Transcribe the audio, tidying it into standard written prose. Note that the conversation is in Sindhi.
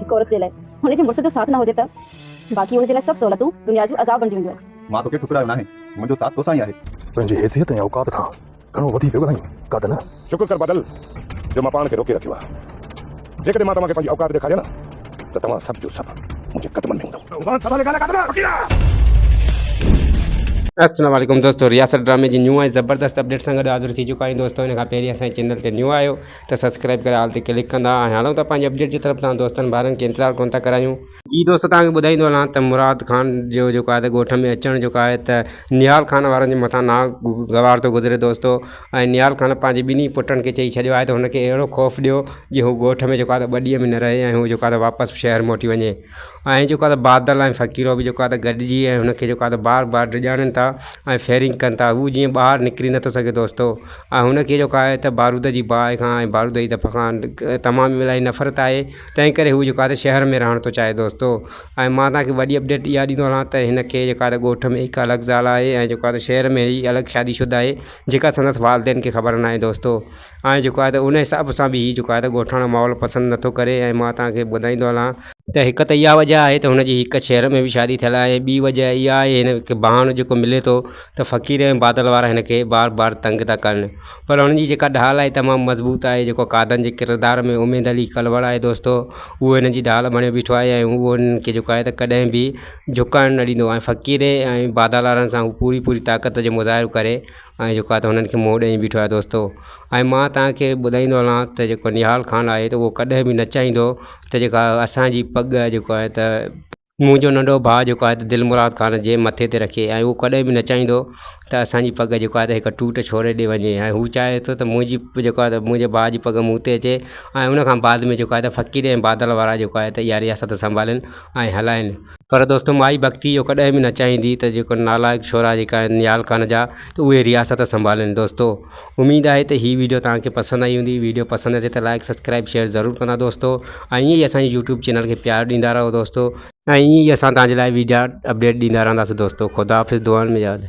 هڪ عورت جي لاء هن جي مڙس جو ساٿ نه هجي ته باقي ان جي لاء سڀ سهولتون دنيا جون عذاب بڻجي وينديون آهن. مان توکي ٺڪرايو ناهي، منهنجو ساٿ توسان ئي آهي. تنهنجي حيثيت ۽ اوقات کان گهڻو وڌي پيو ڳالهائين، قادن. شڪر ڪر بادل جو مان پاڻ کي روڪي رکيو آهي. جيڪڏهن مان توهان کي پنهنجي اوقات ڏيکاريان نه ته توهان سڀ جو سڀ منهنجي قدمن ۾ هوندؤ. زبان سنڀالي ڳالهاء قادن فقيرا! السلام عليڪم دوستو رياست ڊرامي جي نيو ۽ زبردست اپڊيٽ سان گڏ حاضر ٿي چڪا آهيون دوستو ان کان پهرين اسان جي چينل تي نيو آهيو ته سبسڪرائب ڪري آل تي ڪلڪ ڪندا ۽ هلون ٿا پنهنجي اپڊيٽ جي طرف تان دوستن ڀائرن کي انتظار ڪون ٿا ڪرايون. جي دوستو توهان کي ٻڌائيندو هلان ته مراد خان جو جيڪو آهي ته ڳوٺ ۾ اچڻ جيڪو آهي ته نهال خان وارن جي مٿان نا گوار ٿو گذري دوستو ۽ نهال خان پنهنجي ٻنهي پٽن کي چئي ڇڏيو آهي ته هن کي اهڙو خوف ڏيو جي هو ڳوٺ ۾ جيڪو آهي ته ٻه ڏينهن به نه رهي ۽ هو جيڪو آهي ته واپس شهر موٽي وڃي ۽ جيڪو آهي ته بادل ۽ فقيرو به جيڪو آهي ته گڏجي ۽ هن کي جيڪو آهي ته بار بار ڊيڄارين ٿا ۽ فيرنگ ڪن ٿا هو جيئن ٻاهر نڪري نٿو سگهي دوستو ۽ هن کي جيڪو آهي ته بارود جي باهه کان ۽ بارود جي دڦ کان تمام الاهي نفرت آهي تنهن ڪري هو جيڪو آهي ته شهر ۾ رهڻ ٿو چاهي دوستو ۽ مان توهان کي وڏي اپڊيٽ اها ڏيندو هلان ته هن کي جيڪو آهي ته ڳوٺ ۾ هڪ الڳ زال آهي ۽ جيڪو آهي ته شهر ۾ هي الڳ شادي شده آهي جيڪا سندس والدين کي خبر ناهي دوستو ۽ جيڪو آهي ته ان حساب سان به هي جيڪو آهي ته ڳوٺاڻو ماحول پسند نٿو ڪري ۽ مان توهان کي ٻڌائيندو هلان ته هڪ ته اها وجه آهي ته هن جي هڪ شهر ۾ به شادي ٿيل آهي ۽ ٻي وجه اها آهي هن کي بهانو جيڪو ملي ٿو ته فقير ۽ بادل وارا هن کي بار بار تنگ ٿا ڪن پر هن جي جيڪا ڍال آهي تمام مضبوط آهي جيڪو قادن جي ڪردار ۾ اميد علي ڪلوڙ آهي دوستو اهو هن جي ڍال بڻيو بيٺو آهي ۽ اهو هنن کي جيڪو آهي ته ڪڏهن به جهڪائڻ نه ڏيندو ۽ فقير ۽ بادل وارن سان هو پوري پوري طاقت جو مظاهرو ڪري ۽ جيڪو آهي ته هنن کي منهن ڏئي بيٺو آهي دوستو ۽ مان توهان کي ٻڌائيندو هلان ته جيڪو نهال خان آهي ته اهو ڪڏهن به نه چاهيندو ته جيڪا اسان جي پڳ جيڪو آهي ته منهنجو ننڍو ڀاء جيڪو آهي ته دل مراد خان جي مٿي تي رکي ۽ اهو ڪڏهن به نه چاهيندو ته اسان جي پڳ جيڪو آهي ته هڪ ٽوٽ ڇوڙي ڏي وڃي ۽ هو چاهي ٿو ته منهنجي جيڪو آهي ته منهنجي ڀاء جي پڳ مون تي اچي ۽ ان کان بعد ۾ جيڪو آهي ته فقير ۽ بادل وارا جيڪو آهي ته اها رياست سنڀالين ۽ هلائين. پر دوستو مائي ڀڳتي اهو ڪڏهن به نه چاهيندي ته جيڪو نالائق ڇورا جيڪا آهن نيال خان جا ته اهي رياست سنڀالين دوستو اميد آهي ته هي ويڊيو توهان کي پسند آئي هوندي ويڊيو پسند اچي ته لائڪ سبسڪرائب شيئر ضرور ڪندا دوستو ۽ ائين ئي اسان جي يوٽيوب چينل کي پيار ڏيندا رهو دوستو ۽ ائين ئي اسان توهان جي لاء ويڊيا اپڊيٽ ڏيندا رهنداسين دوستو خدا حافظ دعائن ۾ ياد.